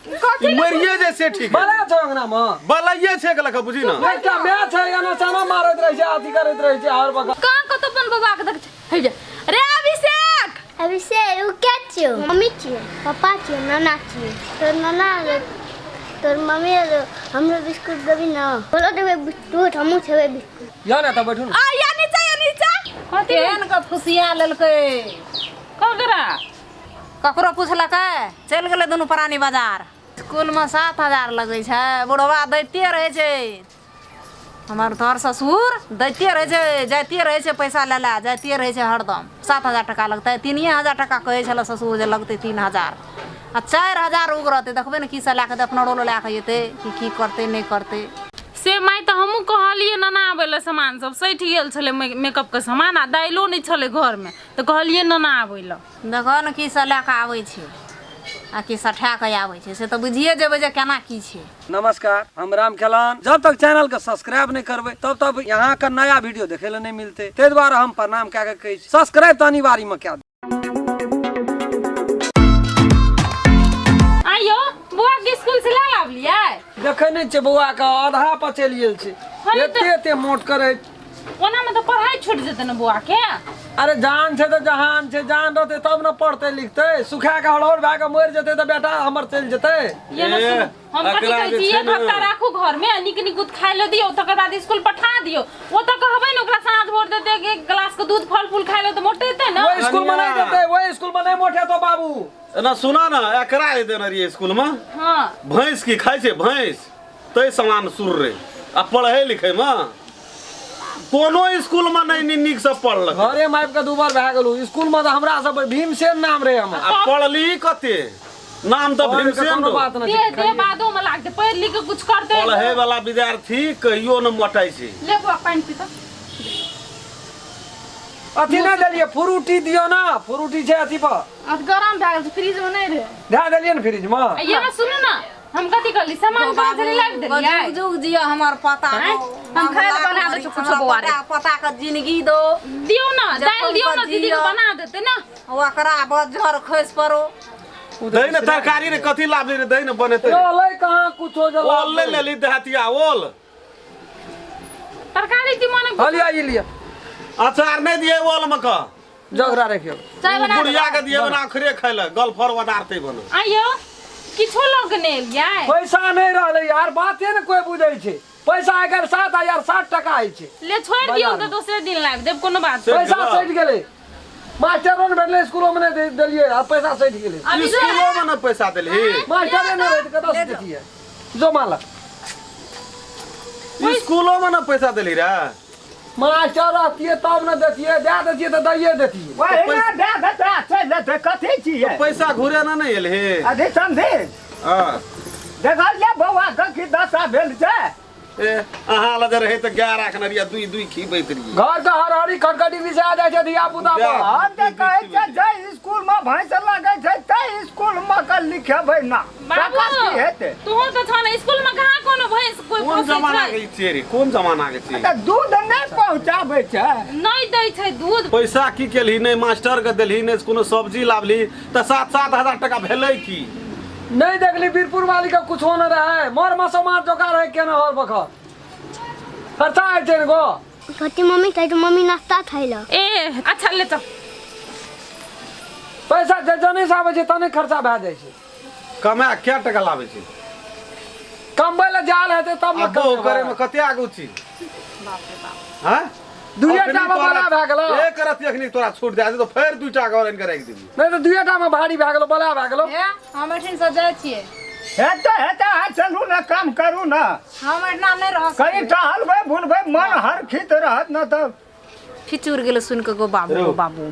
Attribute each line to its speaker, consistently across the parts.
Speaker 1: ई मरिए जे से ठीक है।
Speaker 2: बला छौ अंगना में
Speaker 1: बलाइए छै एकरा लऽ कऽ बुझी ना
Speaker 2: एकटा माय छै एना चाना मारैत रहै छै अथी करैत रहै छै हर बखत
Speaker 3: कहाँ कतौ अपन बबा के देख हे जा रे अभिषेक।
Speaker 4: अभिषेक उ के छियौ? मम्मी छियै, पप्पा छियै, नाना छियै। तोर नाना रे, तोर मम्मी रे, हमरो बिस्कुट देबी न? बोलो देबै बिस्कुट, हमहूँ खेबै बिस्कुट।
Speaker 2: या ने तऽ बैठू ने।
Speaker 3: आ या नीचा या नीचा।
Speaker 5: केहन के फुसिया लेलकै।
Speaker 3: ककरा?
Speaker 5: ककरो पुछलकै? चलि गेलै दुनू प्राणी बाजार। स्कूलमे 7000 लगै छै, बुढ़वा दैते रहै छै। हमर तोहर ससुर दैते रहै छै, जाइते रहै छै पैसा लै लए, जाइते रहै छै हरदम। 7000 टाका लगतै, 3000 टाका कहै छलै ससुर जे लगतै 3000 आ 4000 उगरतै। देखबै ने की सब लए कऽ अपना रोल लए कऽ जेतै कि की करतै नहि करतै।
Speaker 3: से माय तऽ हमहूँ कहलियै नाना आबै लए, सामान सब सठि गेल छलै मेकअपके सामान आ दालिओ नहि छलै घरमे, तऽ कहलियै नाना आबै लए।
Speaker 5: देखऽ ने की सब लए कऽ आबै छै आ की सठा कऽ आबै छै, से तऽ बुझिए जेबै जे केना की छै।
Speaker 2: नमस्कार, हम राम खेलान। जब तक चैनल के सब्सक्राइब नहीं करबै तब तक यहाँ के नया वीडियो देखे ले नहीं मिलते, ताहि दुआरे हम प्रणाम कए के कहै छी सब्सक्राइब तऽ अनिवार्य में कए दियौ।
Speaker 3: आइयो बौआ के स्कूल से ला लाबलियै?
Speaker 2: देखै नहि छियै बौआ के आधा पर चलि गेल छै, एते एते मोट करै।
Speaker 3: ओना में तऽ पढ़ाई छूट जेतै ने बौआ के।
Speaker 2: अरे जान छै तऽ जहान छै, जान रहतै तब ने पढ़तै लिखतै। सुखा के हड़हड़ भए के मरि जेतै तऽ बेटा हमर चलि जेतै।
Speaker 3: ये ने
Speaker 1: ए,
Speaker 3: सुन, हम कथी
Speaker 1: एकरा
Speaker 3: कहै
Speaker 1: जे
Speaker 3: छी,
Speaker 1: छै
Speaker 3: एक
Speaker 1: ने-
Speaker 3: हफ्ता राखू घर में, नीक निकुत खाय लए दियौ, तकर बाद स्कूल पठा दियौ। ओ तऽ कहबै ने ओकरा साँझ भोर देतै एक गिलास के दूध फल फूल खाय लए तऽ मोटेतै ने।
Speaker 2: ओहि स्कूल में नहीं देतै, ओहि स्कूल में नहीं मोटेतौ बाबू।
Speaker 1: एना सुना ना, एकरा जे देने रहियै स्कूल में,
Speaker 3: हाँ।
Speaker 1: भैंस की खाइ छै भैंस, तै समान सुर रे। आ पढ़ै लिखै में कोनो स्कूल में नहीं नीक से पढ़लक।
Speaker 2: घरे में आबि के दुबर भए गेलहुँ। स्कूल में तऽ हमरा सब भीमसेन नाम रहे हमर।
Speaker 1: आ पढ़ली कते नाम तऽ
Speaker 2: पढ़ के
Speaker 1: भीमसेन
Speaker 2: कोनो
Speaker 1: रहो।
Speaker 2: बात नहि
Speaker 3: दे
Speaker 2: छै।
Speaker 3: दे बादो में लागतै, पढ़ि लिख के कुछ करतै।
Speaker 1: पढ़े वाला विद्यार्थी कहियो न मोटाइ छै।
Speaker 3: ले बौआ पानि पी तऽ।
Speaker 2: अथी नहि देलियै, फ्रूटी दियौ ने, फ्रूटी छै अथी पर।
Speaker 3: अब गरम भए गेल छै, फ्रिज में नहि रहै।
Speaker 2: दए देलियै ने फ्रिज में।
Speaker 3: आ ये सुनू ना, हम कथी कहली, सामान कहाँ से लाबि देलियै?
Speaker 5: जुग जुग जियो हमर पोता।
Speaker 3: आँय? हम खाय लए बना दै छियौ कुछो बौआ रे।
Speaker 5: पोता के जिंदगी दो।
Speaker 3: दियौ ना,
Speaker 5: जखन
Speaker 3: दालि दियौ ना, दीदी के
Speaker 5: जियो।
Speaker 3: बना देतै ना।
Speaker 5: ओकरा बज्जर खसि पड़ो।
Speaker 1: दही ने तरकारी रे कथी लाबली रे, दही ने बनेतै।
Speaker 2: रहलै कहाँ कुछो जला।
Speaker 1: ओल ले लेली देहातिया ओल।
Speaker 3: तरकारी की मन।
Speaker 2: हलिया ई लिअ।
Speaker 1: अचार नहीं दिए ओल में का।
Speaker 2: झगड़ा रखियौ।
Speaker 3: चाय बना।
Speaker 1: बुढ़िया के दिए बना अखरे खाय ले गलफर वदारते बना।
Speaker 3: आइयो किछो लऽ के नहि एलियै?
Speaker 2: पैसा नहीं रहलै यार, बाते ने कोई बुझै छै। पैसा आइ काल्हि 7060 टका होइ छै।
Speaker 3: ले छोड़ि दियौ
Speaker 2: बाजारमे।
Speaker 3: तऽ दोसरे दिन लाबि देब, कोनो बात
Speaker 1: से
Speaker 3: नहि।
Speaker 2: पैसा
Speaker 1: गेलौ।
Speaker 2: सटि गेलै, मास्टरो ने भेटलै, स्कूलो में नहि देलियै, आ पैसा सटि गेलै।
Speaker 3: अभी
Speaker 1: स्कूलो में न पैसा देलही?
Speaker 2: मास्टरे नहि रहै तऽ कतऽ से देतियै? जो मालक।
Speaker 1: स्कूलो में न पैसा देलही रे?
Speaker 2: मास्टर रहतियै तब ने देतियै, दए देतियै तऽ दैये देतियै।
Speaker 6: ओहिना दए देतै आ चलि जेतै, कथी छियै?
Speaker 1: पैसा घुरे ना नहीं एलही?
Speaker 6: अभी समझी।
Speaker 1: हाँ।
Speaker 6: देखलियै बौआ के की दशा भेल छै?
Speaker 1: ए अहाँ लग रहे तऽ गाय राखने रहियै, दुई दुई खीबैत रहियै।
Speaker 2: घर के हरहरी खटखटी बिसा जाइ छै धिया पुता पर।
Speaker 6: हम तऽ कहै छियै जाहि स्कूल मे भैंस लगै छै ताहि स्कूल मे के लिखेबै ना।
Speaker 3: बाबू
Speaker 6: टका की हेतै?
Speaker 3: तोहूँ तऽ छह ने स्कूल में, कहाँ कोनो भैंस कोई
Speaker 1: कोन
Speaker 3: पोसै
Speaker 1: जमाना
Speaker 3: छै?
Speaker 1: के ई छियै रे, कोन जमाना के छियै?
Speaker 6: तऽ दूध नहि पहुँचाबै छै।
Speaker 3: नहि दै छै दूध।
Speaker 1: पैसा की केलही? नहि मास्टर के देलही, नहि कोनो सब्जी लाबली, तऽ 7-7 हजार टका भेलै की?
Speaker 2: नहीं देखली बीरपुर वाली के कुछो न रहे, मर मसोमात जोका रहे केना हर बखत खर्चा होइ छै ने गो।
Speaker 4: कथी मम्मी खाइ? मम्मी नाश्ता खाइ लए।
Speaker 3: ए अच्छा ले चल।
Speaker 2: पैसा जे जने से आबै छै तने खर्चा भए जाइ छै।
Speaker 1: कमा कै टका लाबै छै?
Speaker 2: कमबै लए जाल हेतै तब
Speaker 1: आ
Speaker 2: ने
Speaker 1: बहु करे
Speaker 2: कमेबै।
Speaker 1: में कते आगू छी? हाँ?
Speaker 2: दुइये
Speaker 1: अखनी
Speaker 2: टा मे
Speaker 1: तोरा-
Speaker 2: बड़ा भए गेलौ।
Speaker 1: एक रत्ती अखनी तोरा छूट दए देतौ, फेर दुइटा के और आनि के राखि देबी।
Speaker 2: नहि तऽ दुइये टा मे भारी भए गेलौ, बला भए गेलौ।
Speaker 5: हे, हम एठिन से जाइ छियै।
Speaker 6: हेतै हेतै, अहाँ चलू ने, काम करू ने।
Speaker 5: हम एहिना नहि रह
Speaker 6: कनि
Speaker 5: सकबै।
Speaker 6: टहलबै बुलबै मन हरखित रहत ने तऽ।
Speaker 5: फिचुर गेलै सुनि कऽ गो बाबू, गो बाबू।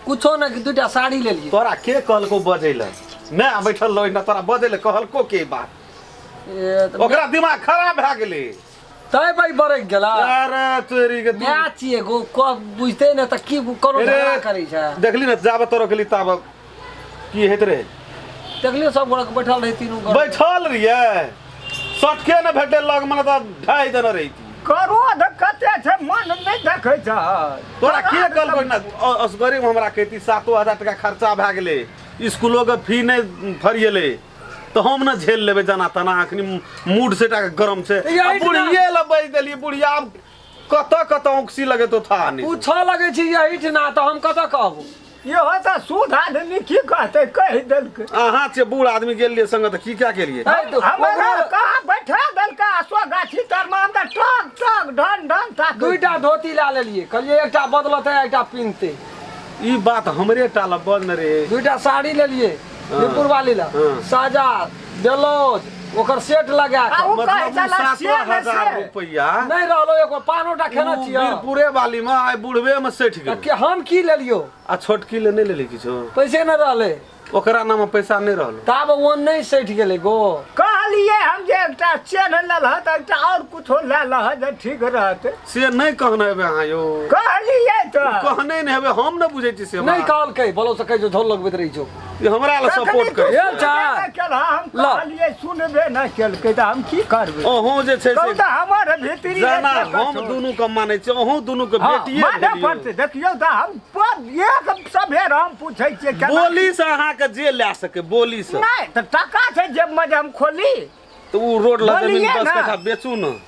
Speaker 2: कुछो नहि, दूटा साड़ी लेलियै।
Speaker 1: तोरा के कहलको बजै लए? मैं बैठल रहो ना, तोरा बजै लए कहलको के बात?
Speaker 2: ए, तऽ
Speaker 1: ओकरा दिमाग खराब भए गेलै।
Speaker 2: तै भाई बरकि गेला।
Speaker 1: अरे तोरी के तू-
Speaker 2: माय छियै गो, क बुझतै ने तऽ की कोनो
Speaker 1: अरे,
Speaker 2: झगड़ा करै छै।
Speaker 1: देखली ने, जाबे तोरा गेली ताब की होइत रहे?
Speaker 2: देखलियौ सब गोरा के बैठल रहै तीनू गोरा।
Speaker 1: बैठल रहियै, सटके ने भेटै लग मने तऽ ढाइ देने रहिती।
Speaker 6: क्रोध कते छै, मन नहि देखै छै।
Speaker 1: तोरा के कहलको ना? असगरे में हमरा कहती 7000 टका खर्चा भए गेलै, स्कूलो के फी नहि फरिएलै। तऽ हम ने झेल लेबै जना तना अखनी मूड से टा गरम छै
Speaker 2: यही
Speaker 1: आ बुढ़िये लए बाजि देलियै बुढ़िया आब कतऽ कतऽ औंकसी लगेतो था नहि
Speaker 2: पूछऽ लगै छी एहिठिना तऽ हम कतऽ कहबो
Speaker 6: इहो तऽ शुद्ध आदमी की कहतै कहि देलकै
Speaker 1: अहाँ छियै बूढ़ आदमी गेल रहियै संगे तऽ की क्या केलियै
Speaker 6: हमरा कहाँ बैठा देलकै अशोक गाछी तरमे हम तऽ टक टक ढन ढन ताकै
Speaker 2: दुईटा धोती ला लेलियै कहलियै एकटा बदलतै एकटा पिन्हतै
Speaker 1: ई बात हमरे टा लए बज ने रे
Speaker 2: दुईटा साड़ी लेलियै बीरपुर वाली ला साजा ब्लाउज ओकर सेट लगा
Speaker 6: आ
Speaker 2: कऽ
Speaker 6: ओ कहै
Speaker 1: मतलब
Speaker 6: छला
Speaker 1: सातो
Speaker 6: से ने
Speaker 1: हजार
Speaker 6: से
Speaker 1: रुपैआ
Speaker 2: नहि रहलो एगो पानो टा खेने छियै
Speaker 1: बीरपुरे वाली में आइ बुढ़बे में सठि गेल
Speaker 2: के हम की लेलियो
Speaker 1: आ छोटकी ले नहि लेली किछो
Speaker 2: पैसे नहि रहलै
Speaker 1: ओकरा नाम में पैसा नहि रहलो
Speaker 2: ताब ओ नहि सठि गेलै गो
Speaker 6: कहलियै हम जे एकटा चेन लेलह तऽ एकटा आओर कुछो लए लह जे ठीक रहतै
Speaker 1: से नहि कहने हेबै अहाँ यौ
Speaker 6: कहलियै तऽ
Speaker 1: कहने नहि हेबै हम नहि बुझै छी से
Speaker 2: नहि
Speaker 1: बात।
Speaker 2: कहलकै बोलो से कहै छौ झोल लगबैत रहै छौ
Speaker 1: ई हमरा लए सपोर्ट
Speaker 6: तखनी
Speaker 1: करै
Speaker 2: एल
Speaker 6: तू
Speaker 2: छै।
Speaker 6: सुनबे नहि केलह, हम
Speaker 2: ल।
Speaker 6: कहलियै सुनबे नहि केलकै तऽ हम की करबै
Speaker 1: अहूँ जे छै
Speaker 6: कहू
Speaker 1: से
Speaker 6: तऽ हमर भीतरी
Speaker 1: जेना
Speaker 6: एते
Speaker 1: हम
Speaker 6: कठोर।
Speaker 1: दुनू के मानै छी अहूँ दुनू के
Speaker 6: हँ,
Speaker 1: बेटिए
Speaker 6: मानऽ
Speaker 1: भेलियौ।
Speaker 6: पड़तै देखियौ तऽ हम एक सभेर हम पूछै छियै केना
Speaker 1: बोली से अहाँके जे लए सके बोली से
Speaker 6: नहि तऽ टका छै जेबमे जे हम खोली
Speaker 1: तऽ ओ रोड लग जमीन
Speaker 6: बोलिए
Speaker 1: 10
Speaker 6: ना।
Speaker 1: कट्ठा बेचू ने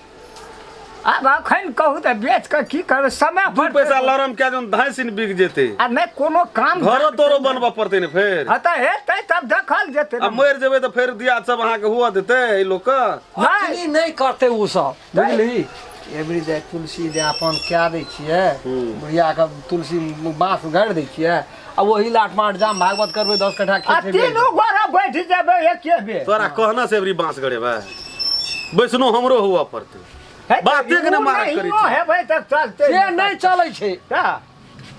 Speaker 6: आब अखन कहू तऽ बेच कऽ की करबै समय
Speaker 1: दू
Speaker 6: पर
Speaker 1: पैसा लरम कए जन धाँसि ने बिक जेतै
Speaker 6: आ नहि कोनो काम
Speaker 1: घरो तोरो बनबऽ पड़तै ने फेर
Speaker 6: हँ तऽ हेतै तब देखल जेतै
Speaker 1: आ मरि जेबै तऽ फेर दियाद सब अहाँके हुअ देतै एहि लोकके
Speaker 2: अखनी नहि करतै ओ सब बुझली एवरी डे तुलसी दे अपन कए दै छियै बुढ़ियाके तुलसी बाँस गाड़ि दै छियै आ वही लाट माट जाम भागवत करबै 10 कट्ठा
Speaker 6: आ
Speaker 2: खेत हेबे।
Speaker 6: तीनू गोरा बैठ जेबै एके बेर
Speaker 1: तोरा कहना से एबरी बाँस गड़ेबै बैसनो हमरो हुअ पड़तै
Speaker 6: हे, तऽ
Speaker 1: बाते के ने
Speaker 6: उ
Speaker 1: मारक करै
Speaker 6: नहियो
Speaker 1: छै।
Speaker 6: हेबै तऽ चलतै
Speaker 2: से नहि चलै छै
Speaker 6: तऽ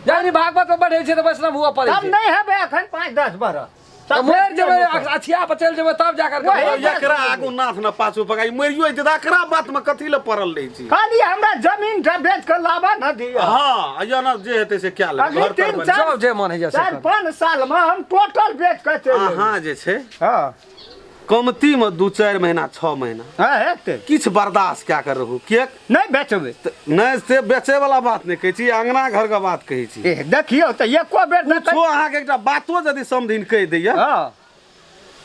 Speaker 2: जखनी भागवत पर बढ़ै छै तऽ वैष्णव हुअ पड़ै
Speaker 6: तब
Speaker 2: छै
Speaker 6: नहि हेबै अखन 5-10 बरस
Speaker 2: तऽ मरि जेबै अछिया पर चलि जेबै तब जा कर
Speaker 6: वही
Speaker 1: एकरा आगू नाथ न पाछू पकाई मरियो जेतै तऽ एकरा बात में कथी लए पड़ल रहै छी
Speaker 6: खाली हमरा जमीन टा बेच कऽ लाबा न दिअ
Speaker 1: हँ या न जे हेतै से क्या लेबै
Speaker 6: अभी
Speaker 1: घर तर
Speaker 6: तीन
Speaker 1: बनि
Speaker 6: चार
Speaker 2: जाउ जे मन होइए से
Speaker 6: चारि
Speaker 2: करू।
Speaker 6: पाँच साल में हम टोटल बेच कऽ चलि एबै।
Speaker 1: अहाँ जे छै
Speaker 6: हँ
Speaker 1: कमती में 2-4 महीना 6 महीना
Speaker 6: हँ हेतै
Speaker 1: किछु बर्दाश्त कए कर रहू किएक
Speaker 6: नहि बेचबै
Speaker 1: नहि से बेचे वाला बात नहि कहै छी अंगना घर के बात कहै छी
Speaker 6: ए देखियौ तऽ एको बेर नहि
Speaker 1: कुछो अहाँके एकटा बातो यदि समधिन कहि दैया
Speaker 6: हँ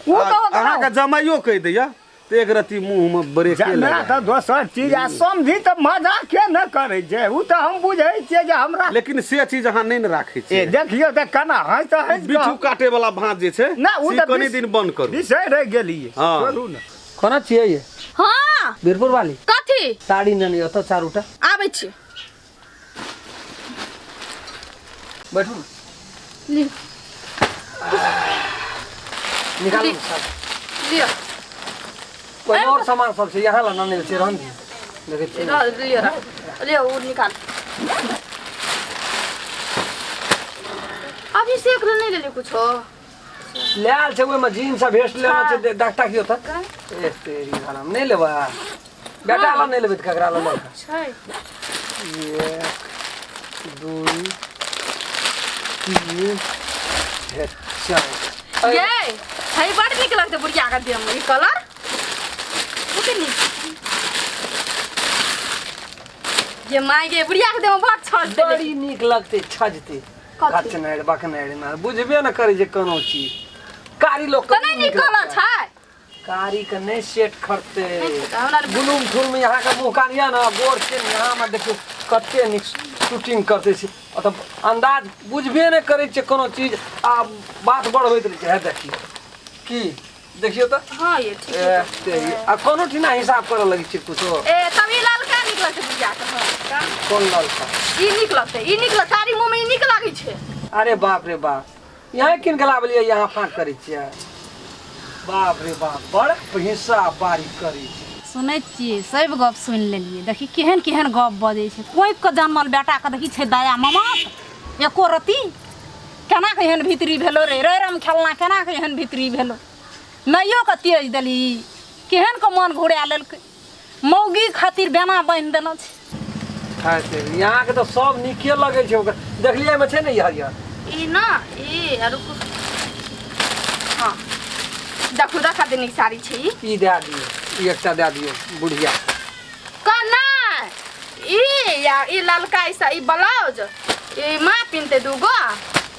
Speaker 6: ओ तऽ ओकरा
Speaker 1: अहाँके जमाइयो कहि दैया तऽ एक रत्ती मुँह में ब्रेके
Speaker 6: जमा
Speaker 1: लगा
Speaker 6: तऽ दोसर चीज आ समझी तऽ मजाके ने करै छै ओ तऽ हम बुझै छियै जे हमरा
Speaker 1: लेकिन से चीज अहाँ नहि ने राखै
Speaker 6: ए
Speaker 1: छियै
Speaker 6: देखियौ तऽ केना हँसि हँसि
Speaker 1: बिट्ठू काटे वाला भाँज जे छै
Speaker 6: ना ओ
Speaker 1: से
Speaker 6: तऽ
Speaker 1: कनि दिन बंद करू
Speaker 6: बिसरि रहि गेलियै
Speaker 1: हँ।
Speaker 6: चलू ने
Speaker 2: कोना छियै ये
Speaker 3: हाँ
Speaker 2: बीरपुर वाली
Speaker 3: कथी
Speaker 2: साड़ी नेने ओतऽ चारू टा
Speaker 3: आबै छी
Speaker 2: बैठू ने
Speaker 3: लिअ
Speaker 2: निकालू ने साड़ी।
Speaker 3: लिअ
Speaker 2: कोइ और सामान सब छै यहाँ ला ननेल छै रहन दियौ। देखै छियै
Speaker 3: लिअ रख लिअ ओ निकाल अभिषेक ले नहीं लेलियै कुछो
Speaker 2: ले आयल छै ओहिमे जीन्स आ भेस्ट लेना छै देखता की होता ए तेरी हराम नहि लेबै बेटा ला नहि लेबै तऽ ककरा ला लेबै
Speaker 3: छै
Speaker 2: 1 2 3 4
Speaker 3: ये है बड़ नीक लगतै बुढ़िया के देह में ई कलर बहुते नीक ये माय गे बुढ़िया के देह में बड़ छजतै
Speaker 2: बड़ी नीक लगतै छजतै
Speaker 3: कथी?
Speaker 2: कचनारि बकनारि मार बुझबे ने करै छै कोनो चीज कारी लोक
Speaker 3: तऽ नहि नीक कलर छै
Speaker 2: कारी के नहि सेट खरतै
Speaker 3: नहि छै, हमरा
Speaker 2: गुलुम ठुल में यहाँ के मुँह कान यऽ ने गोर छै ने यहाँ में देखियौ कते नीक शूटिंग करते छै ओतऽ अंदाज बुझबे नहि करै छै कोनो चीज आ बात बढ़बैत रहै छै हे देखियौ की देखियौ तऽ
Speaker 3: हाँ ये ठीक
Speaker 2: ए, तेरी। आ कोनो ठिना हिसाब करऽ लगै छै कुछो
Speaker 3: ए तब ई ललका नीक लगतै बुढ़िया के हाँ
Speaker 2: कोन ललका
Speaker 3: ई नीक लगतै ई नीक लगतै कारी मुँह में ई नीक लागै छै
Speaker 2: अरे बाप रे बाप यहाँ किन के लाबलियै यहाँ फाँक करै छियै बाप रे बाप बड़ हिस्सा बारी करै छै
Speaker 5: सुनै छियै सब गप सुनि लेलियै देखी केहन केहन गप बजै छै कोइके जनमल बेटाके देखी छै दया ममत एको रत्ती केना के एहन भीतरी भेलो रे रे राम खेलना केना के एहन भीतरी भेलो नैयो के तेज देली केहन के मन घुरा लेलकै मौगी खातिर बेना बान्हि देने छै
Speaker 2: खाय छै यहाँके तऽ सब नीके लगै छै ओकर देखलियै एहिमे छै ने ई हरियर
Speaker 3: ई ना ई आ रुकू हाँ देखू देखा दे नीक साड़ी छै ई
Speaker 2: ई दए दियौ ई एकटा दए दियौ बुढ़िया
Speaker 3: कना ई या ई ललका ई ई ब्लाउज ई माँ पिन्हतै दूगो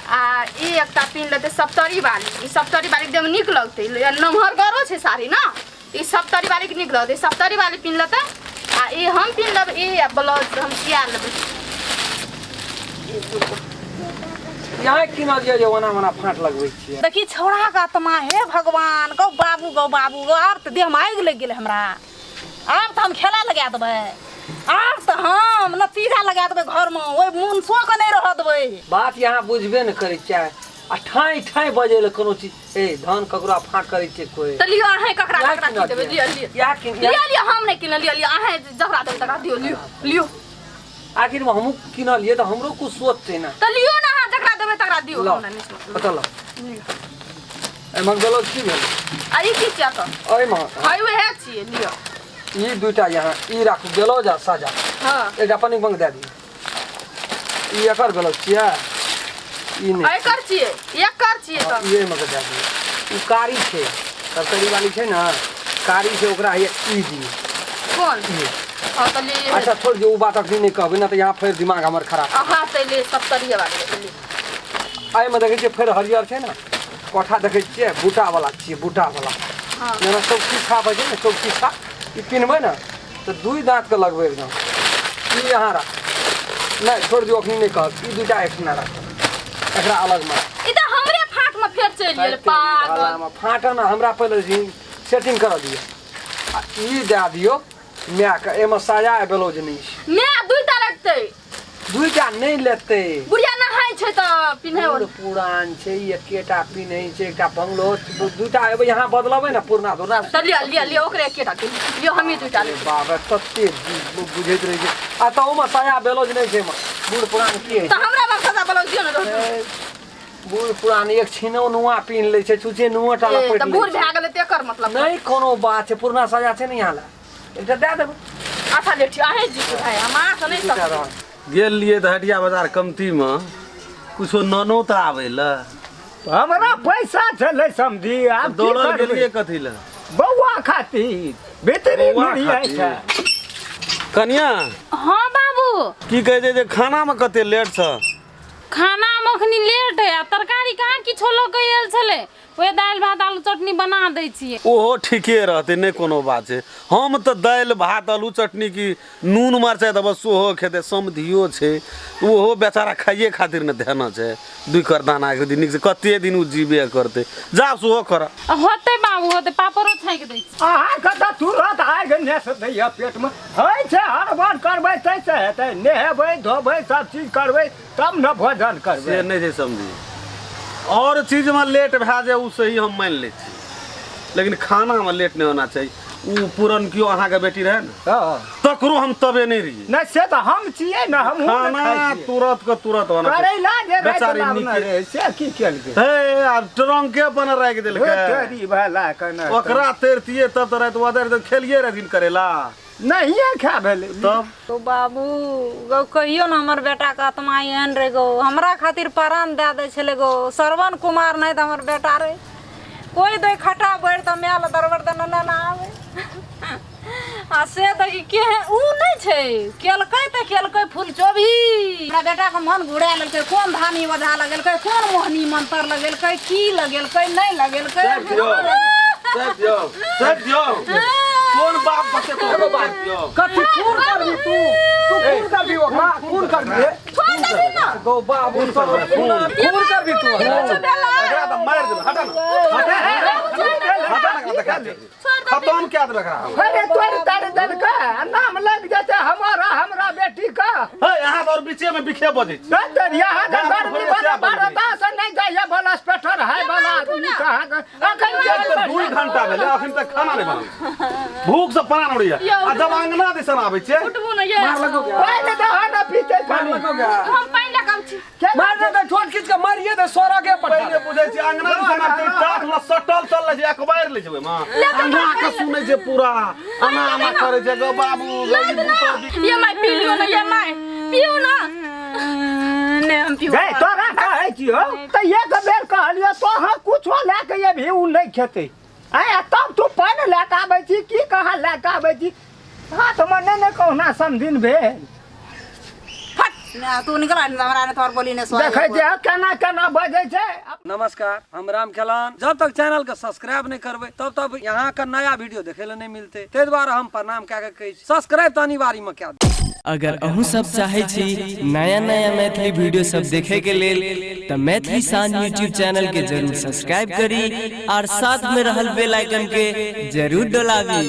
Speaker 7: आ ई एकटा पिन्ह लेतै सप्तरी वाली। ई सप्तरी वाली एकदम नीक लगतै, नमहर गरो छै साड़ी ना, ई सप्तरी वाली के नीक लगतै, सप्तरी वाली पिन्ह लेतै। आ ई हम पिन्ह लेबै, ई आ ब्लाउज हम सिया लेबै।
Speaker 2: यहाँ किनलियै जे ओना ओना फाँट लगबै छियै।
Speaker 5: देखी छौड़ा के आत्मा, हे भगवान, गौ बाबू गौ बाबू गौ, आब तऽ देहमे आगि लागि गेलै हमरा। आब तऽ हम खेला लगा देबै, आब तऽ हम नतीजा लगा देबै घरमे, ओहि मुनसो के नहि रहऽ देबै।
Speaker 2: बात यहाँ बुझबे ने करै छियै आ ठाँइ ठाँइ बजै लए कोनो चीज। ए धान ककरो फाँट करै छियै कोइ?
Speaker 7: तऽ लिअ अहें ककरा
Speaker 2: इएह
Speaker 7: ककरा की देबै?
Speaker 2: किनलियै।
Speaker 7: लिअ लिअ
Speaker 2: इएह किन
Speaker 7: लिअ लिअ, हम नहि किनलियै, लिअ लिअ अहें जकरा देबै तकरा दियौ, लिअ लिअ।
Speaker 2: आखिर में हमहूँ किनलियै तऽ हमरो कुछ सोच छै ने।
Speaker 7: तऽ लियौ ने, अहाँ जकरा देबै तकरा दियौ।
Speaker 2: लऽ
Speaker 7: हमरा नहि सोच।
Speaker 2: ओतऽ लऽ। एहिमे गलत की भेल?
Speaker 7: आ ई की छियै तऽ?
Speaker 2: एहिमे
Speaker 7: हँ उएह छियै, लिअ।
Speaker 2: ई दूटा यहाँ ई राखू, ब्लाउज आ साजा।
Speaker 7: हँ
Speaker 2: एकटा पन्नी बंग दए दियौ। ई एकर ब्लाउज छियै, ई नहि।
Speaker 7: एकर छियै, एकर छियै।
Speaker 2: हँ,
Speaker 7: तऽ
Speaker 2: ई एहिमे के दए दियौ। ओ कारी छै, तरकारी वाली छै ने, कारी छै, ओकरा हैया ई दियौ।
Speaker 7: कोन?
Speaker 2: ई।
Speaker 7: हँ तऽ ले।
Speaker 2: अच्छा छोड़ दियौ, ओ बात अखनी नहि कहबै ने तऽ यहाँ फेर दिमाग हमर खराब।
Speaker 7: अहाँ तऽ ले सप्तरीये वाली ले।
Speaker 2: एहिमे देखै छियै फेर हरियर छै ने, कोठा देखै छियै, बूटा वाला छियै, बूटा वाला।
Speaker 7: हँ
Speaker 2: जेना चौकी छाप होइ छै ने, चौकी छाप, ई पिन्हबै ने तऽ दुइ दाँतके लगबै एकदम। ई यहाँ राख, नहि छोड़ दियौ, अखनी नहि कहब। ई दूटा एकठिना राख, एकरा अलगमे राख।
Speaker 7: ई तऽ हमरे फाँट में फेर चलि गेल पागल।
Speaker 2: फाटऽ ने हमरा, पहिले सेटिंग करऽ दियौ। आ ई दए दियौ मायके, एहिमे साया आ ब्लाउज नहि छै।
Speaker 7: माय दुइटा लगतै।
Speaker 2: दुइटा नहि लेतै।
Speaker 7: बुढ़िया नहाय छै तऽ पिन्है।
Speaker 2: बूढ़ पुरान छै, ई एकेटा पिन्है छै, एकटा बंगलो दूटा एबै यहाँ बदलबै ने पुरना धुरना।
Speaker 7: तऽ लिअ लिअ लिअ, ओकरे एकेटा पिन्ह लिअ, हमही दुइटा लेबै।
Speaker 2: बाप रे, तते बुझैत रहै छै। आ तहूमे साया ब्लाउज नहि छै एहिमे। बूढ़ पुरान की होइ
Speaker 7: तऽ
Speaker 2: छै?
Speaker 7: हमरा बाप सजा ब्लाउज दियौ ने रहतौ।
Speaker 2: ए, बूढ़ पुरान एक छिनो नुआ पिन्ह लै छै, छुछे नुआ टा
Speaker 7: ए,
Speaker 2: लपेट
Speaker 7: तऽ
Speaker 2: लै
Speaker 7: बूढ़
Speaker 2: छै।
Speaker 7: भए गेलै तऽ एकर मतलब
Speaker 2: नहि कोनो बात छै, पुरना साया छै ने यहाँ लए, एकटा दए देबै।
Speaker 7: अच्छा ले ठीक, अहें जीतू भाई, हम अहाँ से नहि
Speaker 2: दूटा
Speaker 7: सकबै।
Speaker 2: रहत।
Speaker 1: गेल लिए तऽ हटिया बाजार कमतीमे कुछो ननो तऽ आबै लए।
Speaker 6: हमरा पैसा छलै समझी, आब की
Speaker 1: दौड़ल
Speaker 6: करबै?
Speaker 1: गेलियै कथी लए?
Speaker 6: बौआ खातिर भीतरी
Speaker 1: बौआ
Speaker 6: मुड़िया
Speaker 1: खातिर।
Speaker 6: छै।
Speaker 1: कनिया।
Speaker 3: हाँ बाबू।
Speaker 1: की कहै छै जे खानामे कते लेट छ?
Speaker 3: खाना मे अखनी लेट है आ तरकारी कहाँ किछो लऽ के आयल छलै, ओहे दालि भात आलू चटनी बना दै छियै।
Speaker 1: ओहो ठीके रहतै, नहि कोनो बात छै। हम तऽ दालि भात आलू चटनी की नून मरचाइ देबै सेहो खेतै। समधियो छै, ओहो बेचारा खाइए खातिर ने धेने छै दुइ कर दाना के, नीक से कते दिन ओ जीबे करतै, जा सेहो कर।
Speaker 3: होतै बाबू होतै, पापड़ो छाँकि दै छी।
Speaker 6: अहाँके तऽ तुरत आगि नेस दैया पेटमे। होइ छै हड़बड़ करबै ताहिसँ हेतै? नहेबै धोबै सब चीज करबै तब ने भोजन करबै।
Speaker 1: से नहि छै समझी, आओर चीजमे लेट भए जाय ओ सही हम मानि लै छी, लेकिन खानामे लेट नहि होना चाही। ओ पुरनकियो अहाँके बेटी रहै ने,
Speaker 6: हँ
Speaker 1: तकरो हम तबे नहि रहियै।
Speaker 6: नहि से तऽ हम छियै ने, हमहूँ ने
Speaker 1: खाना
Speaker 6: खाइ छियै।
Speaker 1: तुरत के तुरंत होना चाही।
Speaker 6: करैला जे राति
Speaker 1: बेचारी
Speaker 6: लाबने
Speaker 1: नीके
Speaker 6: रहै से की केलकै?
Speaker 1: हे आब ट्रंके अपन राखि देलकै।
Speaker 6: तोरी भला केना
Speaker 1: ओकरा तैरतियै तब तऽ राति उधर तऽ खेलियै रहथिन करैला।
Speaker 6: नहिये खा भेलै
Speaker 1: तब।
Speaker 5: गौ बाबू गौ, कहियो ने हमर बेटाके आत्मा एहन रहै गौ, हमरा खातिर प्राण दए दै छलै गौ। श्रवण कुमार नहि तऽ हमर बेटा रहै, कोइ दै खटा बढ़ि तऽ माय लए दरबर तऽ ने ने आबै। आ से देखी केहन उ नहि छै, केलकै तऽ केलकै फूल चोभी। हमरा बेटाके मन घुरा लेलकै, कोन धानी ओझा लगेलकै, कोन मोहनी मंतर लगेलकै, की लगेलकै नहि लगेलकै।
Speaker 1: चाय पियो, चाय पियो, चाय पियो। कोन बाप बचेतौ? चाय पियो।
Speaker 2: कथी खून करबी तू? तू खून करबी ओकरा? खून करबी रे? गौ बाबू सब खून खून करबी तू?
Speaker 1: एकरा तऽ मारि देबै, हटा ने, हटा हटा ने, एकरा देखा दे। खतम कए देबै एकरा हम।
Speaker 6: अरे तोड़ ताड़ देलकै आ नाम लागि जेतै हमारा हमरा बेटी का।
Speaker 1: हे अहाँ तऽ आओर बीचे मे बिखे बजै छी।
Speaker 6: नहीं तर यहाँ के
Speaker 1: जा,
Speaker 6: गर्मी
Speaker 1: जा,
Speaker 6: बड़ा
Speaker 1: जा,
Speaker 6: बारह से नहीं जाइए बलस पेटर है वाला आदमी कहाँ के अखन
Speaker 1: एक तऽ 2 घंटा भेलै अखन तक खाना नहि बनल, भूख से प्राण उड़ैया। आ जब अंगना दिसन आबै छै
Speaker 7: उठबू ने ये।
Speaker 2: मार लगो गया,
Speaker 6: पानि दह न पीते
Speaker 2: मार
Speaker 6: खाली।
Speaker 2: लगो गया।
Speaker 7: हम पानि लऽ कऽ आबै छी।
Speaker 2: मार दे तऽ छोट खींच के मारिए दे सोरा के पठा।
Speaker 1: पहिले बुझै छी अंगना दिसन आबै छै टाट ल सटल चल छै, अखबार लै छै ओहिमे अंगना के सुनै छै पूरा अना अना करै छै। गौ बाबू गौ ई भूतर
Speaker 7: ये my P लियौ ने, ये my पियू ना।
Speaker 5: नहि हम पीबो।
Speaker 6: गै तोरा कहै छियौ तऽ एक बेर कहलियौ तोहर कुछो लए के अयबही ओ नहि खेतै। आँय आ तब तू पानि लए कऽ आबै छी की कहाँ लए कऽ आबै छी? हाथमे नहि ने कहुना समधिन भेल।
Speaker 5: फट ने तू निकल हमरा ने तोहर बोली ने सुनाइ।
Speaker 6: देखै छियै केना केना बजै छै।
Speaker 2: नमस्कार, हम राम खेलान। जब तक चैनल के सब्सक्राइब नहीं करबै तब तक यहाँ के नया वीडियो देखे ला नहीं मिलते, ताहि दुआरे हम प्रणाम कए के कहै छी सब्सक्राइब तऽ अनिवार्य में कए दियौ।
Speaker 8: अगर अहूँ सब चाहै छी नया नया मैथिली वीडियो सब देखे के लेल तऽ मैथिली शान यूट्यूब चैनल के जरूर सब्सक्राइब करी और साथ में रहल बेल आइकन के जरूर डोलाबी।